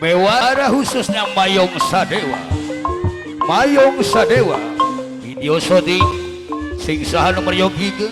Bewara khususnya Mayong Sadewa. Mayong Sadewa video syuting sing saha nu meryogikeun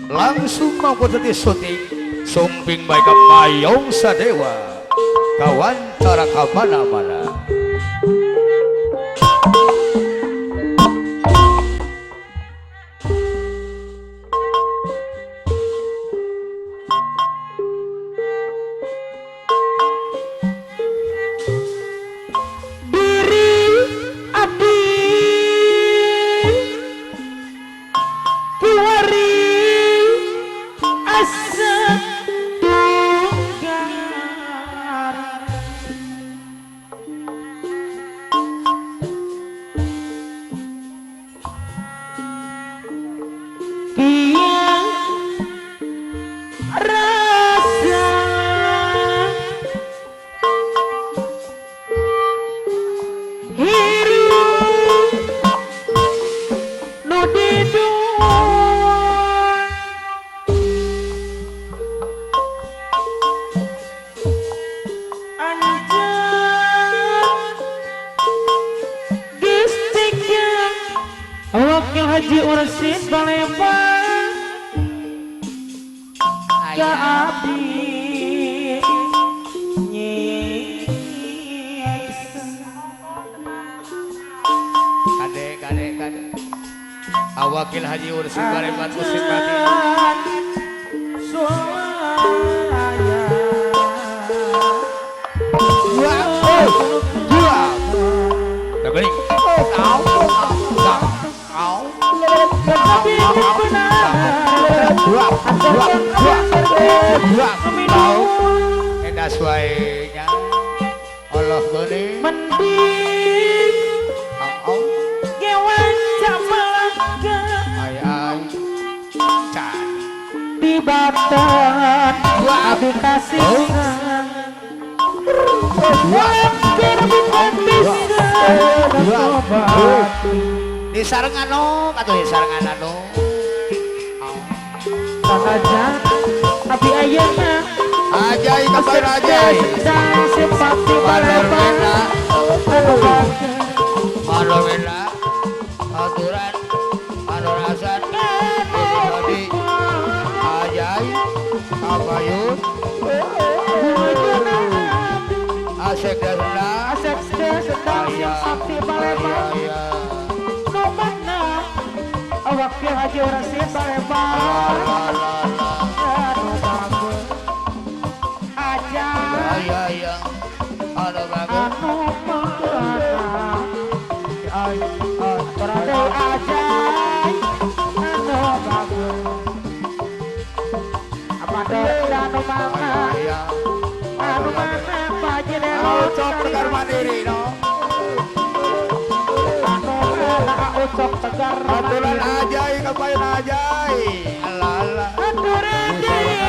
langsung mampu tadi syuting sumping bae ka Mayong Sadewa kawancara ka mana-mana. Haji Ursid Palembang ka abdi kade kade kade awakil Haji Ursid Palembang musik mati dua dua endas wae nya Allah geuning mending gewan camalangga ay ay can di batan abdi kasih di sarengan no atuh di sarengan anu sanajan abdi ayeuna ajai kabar ajai simpati Palembang Manowena aturan anorasan di ajai kabayun asek dasna asek sedang simpati Palembang Wakil Haji Ursid Palembang aja anu bagus anu mana berarti aja anu bagus apa anu mana anu mana panjenengan Ucok Tegar Mandiri no Ucok Tegar aturan ajai kapayan ajai ala ala aturan deui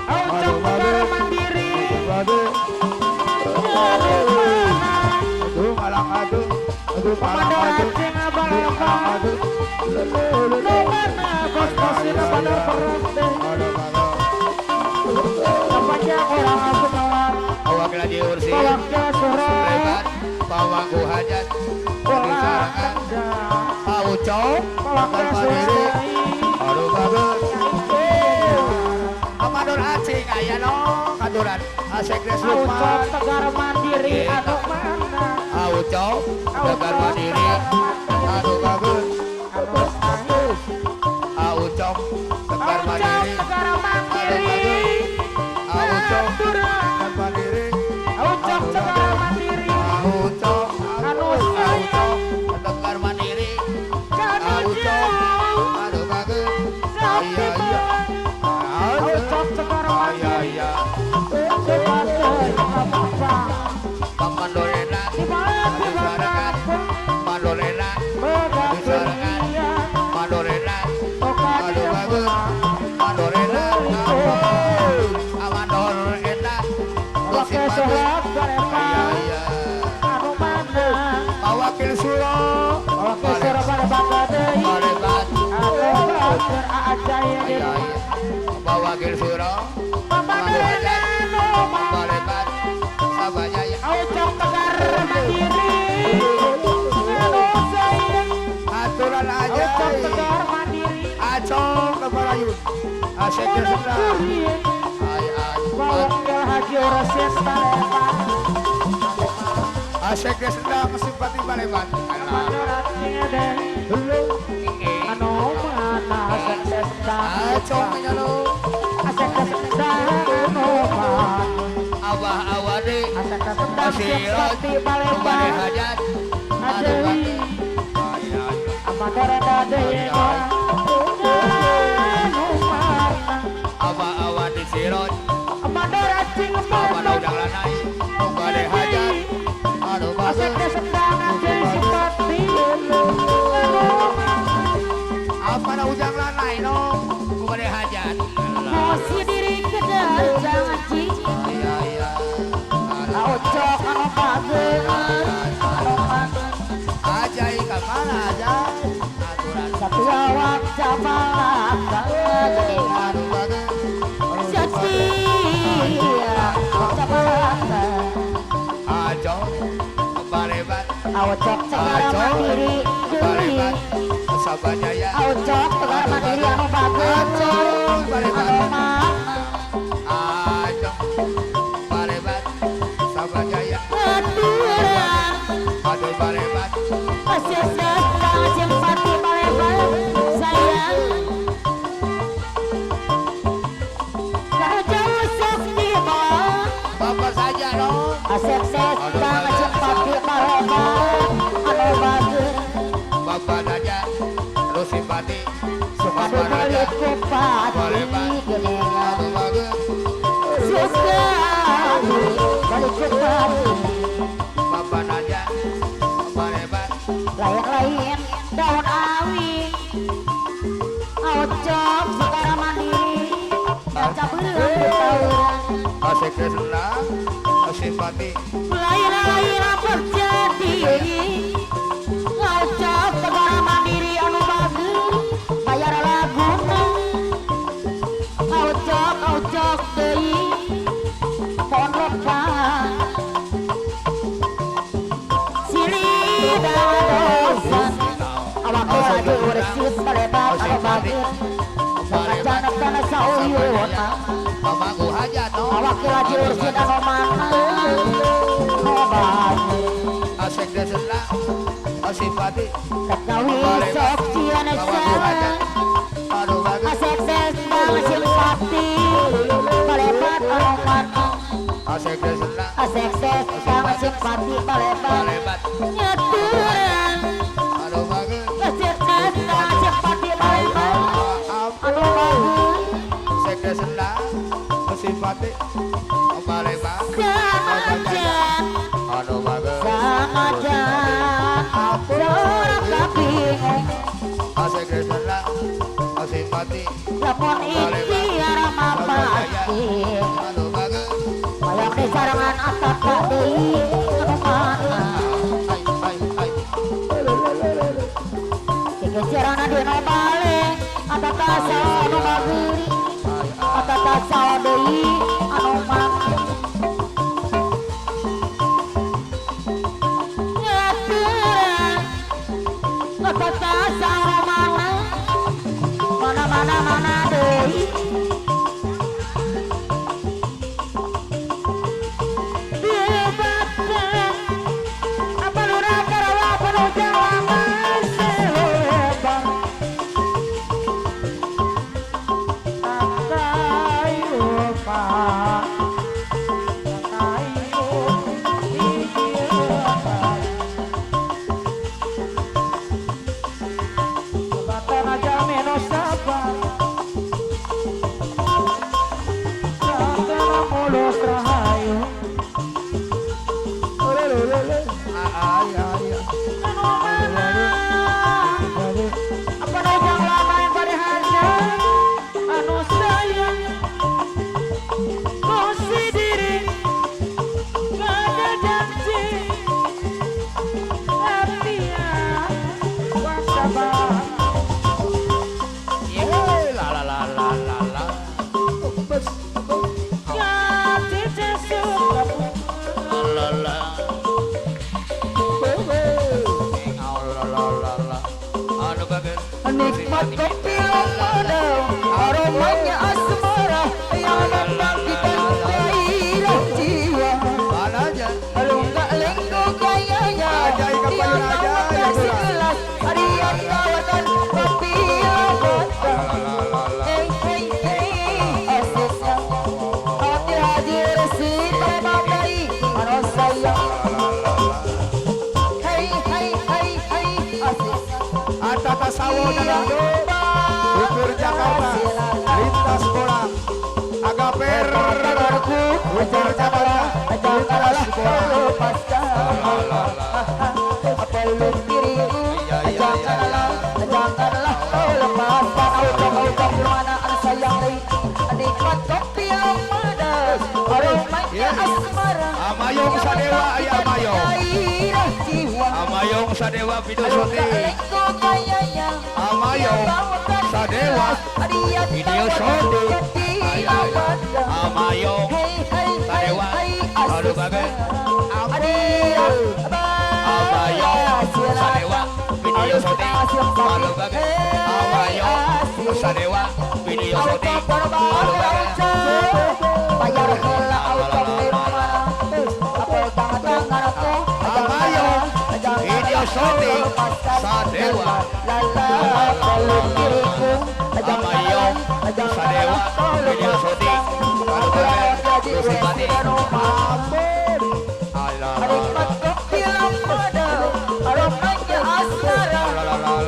Ucok Tegar Mandiri aduh malang aduh aduh malang aduh aduh nu mana kos-kosina pada perente sepanjang orang aku mawar awak lagi ursi wakil surat pawangku hajat Ucok Tegar Mandiri aduh bagus Amador acing aya no katuran asek des Ucok Tegar Mandiri anu mana Ucok Tegar Mandiri aduh bagus Ucok Tegar Mandiri Tegar Mandiri Ucok Tegar Mandiri Ucok Tegar Mandiri Ucok anu Ucok Tegar Mandiri Ucok aduh bagus iya iya Ucok Tegar Mandiri iya Mandolena Mandolena Mandolena aduh bagus Mandolena Mandolena Wakil Surat Palembang anu mana Wakil Suro Wakil Suro Palembang deui Palembang anu bager ajai Wakil Suro Mandolena Palembang Sabajaya Wakil Haji Rosid Balepan. Asek Sendang simpati Balepan. Anu mana Asek Sendang. Asek Sendang anu mana. Abah awade. Asek Sendang simpati Balepan. Adewi. Amadora deui. Anu mana. Abah awade sirot. Amadora cing mana. Asek Sendang simpati. Apa na ujang lanai no? Kubade hajat. Mosi diri kedar jangan cing. Iya iya. Ocok anu bager anu mager. Ajai ka mana ajai? Aturan. Satu awak jamalaka anu bager. Setia jamalaka. Ajo barebat. Ocok segala mandiri deui. Sabajaya. Ocok tegar mandiri anu bager. Anu mana. Ajo barebat Sabajaya. Aturan. Aduh barebat. Asek Sendang simpati Balepan sayang. Kalau jauh sok dibawa. Bapak saja dong. Asek Sendang simpati Balepan anu bager. Bapak saja. Simpati Suka balik kupati geningan suka balik kupati Bapak naja barebat lain-lain daun awi ocok segara mandiri baca beureum tawuran Asek Sendang simpati lain-lain perjadi ocok segara mandiri anu bager bayar laguna ocok ocok deui ponrokan silih dadosan awak lagi ursis balebat anu bager sakajanep kana sauyuna mamaku hajat awak lagi ursis anu mana anu bager Asek Sendang simpati Ketawi sok cian sarang Asek Sendang simpati Balebat anu mana Asek Sendang Asek Sendang simpati Balebat Nyaturan Asek Sendang simpati Balebat anu bager Asek Sendang simpati Balebat Sanajan anu bager Sanajan urang kabingung Asek Sendang simpati lamun ikhtiar mah pasti anu bager hayang disarangan atap deui anu mana ai ai ai Kecerana dina balik atap asa anu bageuri atap asa deui anu mana ngaturan atap asa anu mana mana mana mana deui dibatkeun apa lurah karawa penuh jawa selebar Akayu pa akayu Batana jameno sabar Satana mulus rahayu Ai ai Anu mana apa nojang lama yang pada hajat anu sayang Kosi diri kada janji latihan wasaba la la la la la la bes Jati jesu la la la la la la anu bager Nikmat kopi lemon aromanya asam. Ursin Balebadai anu sayang. Hei hei hei hei asik. Atata Sawo Danau Ukur Jakarta lintas bola Agaper Ukur Jakarta lintas bola. Peluk diriku, janganlah, janganlah kau lepaskan. Aucok mana sayang deui, nikmat kopi yang pedas, aromanya asmara. Amayong Sadewa aya Amayong. Gairah jiwa. Amayong Sadewa video syuting. Amayong Sadewa video syuting. Amayong Sadewa aduh bagus. Amayong Sadewa video syuting. Aduh bagus. Amayong Sadewa video syuting. Aduh bagus. Bayar heula aucok di mana? Pegang tangan aku. Amayong video syuting Sadewa. Lala peluk diriku. Amayong Sadewa video syuting. Aduh bagus. Simpati. Nikmat kopi lampada, aromanya asmara.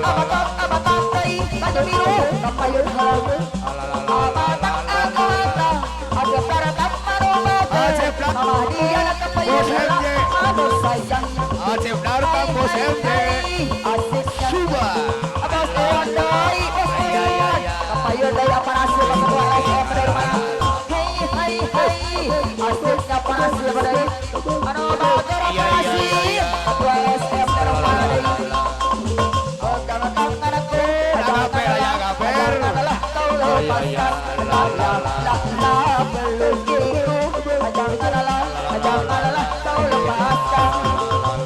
Abatak abatak tai baju biru, kapayun halagu. Abatak abatak, ada paratak maromata. Dia kapayun halagu, anu sayang. Acep Darta Bos MJ. Asiknya. Suba. Bos Ewan dai, Bos Ewan. Kapayun dai apa hasil ketua SM dari mana? Hei hei hei, asiknya apa hasil dari? Anu bager apa hasil? Ketua SM dari mana dai? Pegang tangan aku, janganlah kau lepaskan. La la la la peluk diriku, janganlah, janganlah kau lepaskan.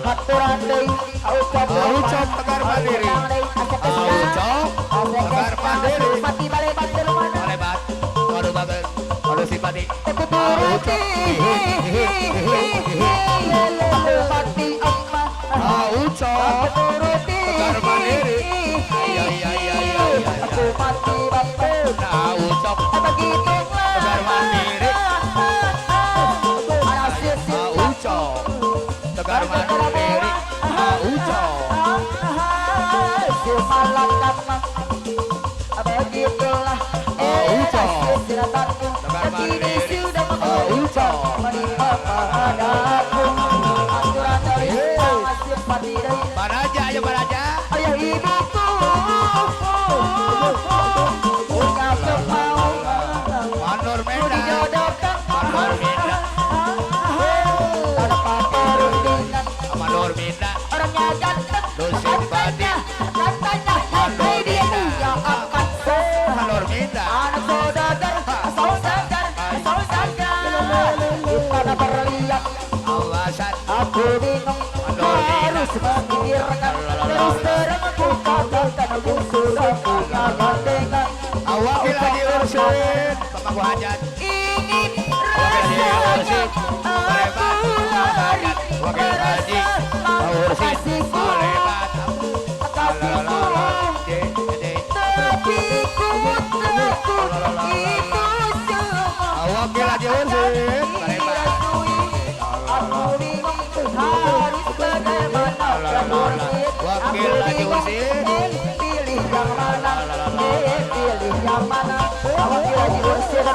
Aturan deui, aucok Aucok Tegar Mandiri. Aucok Tegar Mandiri. Simpati balebat di mana? Balebat. Aduh bagus. Aduh simpati. Aku turuti. Aku mati amma. Aucok Aku turuti. Tegar Mandiri. Iya iya iya iya. Aku mati bapak. Aucok Begitulah. Tegar Mandiri. Anak sisi. Aucok Tegar Mandiri. Aucok. Begitulah. Aucok. Tegar Kini Mandiri. sudah Aucok. menimpa padaku. Aturan dari masih pati dari Baraja ayo Baraja. ayah ibuku. Punya kemauan Mandor Medan. dijodohkan Mandor Medan. tanpa perundingan. Mandor Medan. Orangnya ganteng, Simpati. katanya, katanya, hei dia punya akan Mandor Medan. anak saudagar, saudagar, saudagar. Istana berlian, Awasan. aku bingung harus memikirkan. Terus terang aku katakan aku sudah punya gandengan. Wakil Haji Ursin. Pemangku hajat. Ingin Wakil Haji rasanya Ursin. aku lari Wakil Haji Ursin. kasihku, Balebat. kasihku. Tapi ku takut itu semua Wakil Haji Ursin. Balebat. Aku bingung harus bagaimana. Wakil Haji Ursin. Pilih yang mana? Pilih yang mana? Wakil Haji Ursin.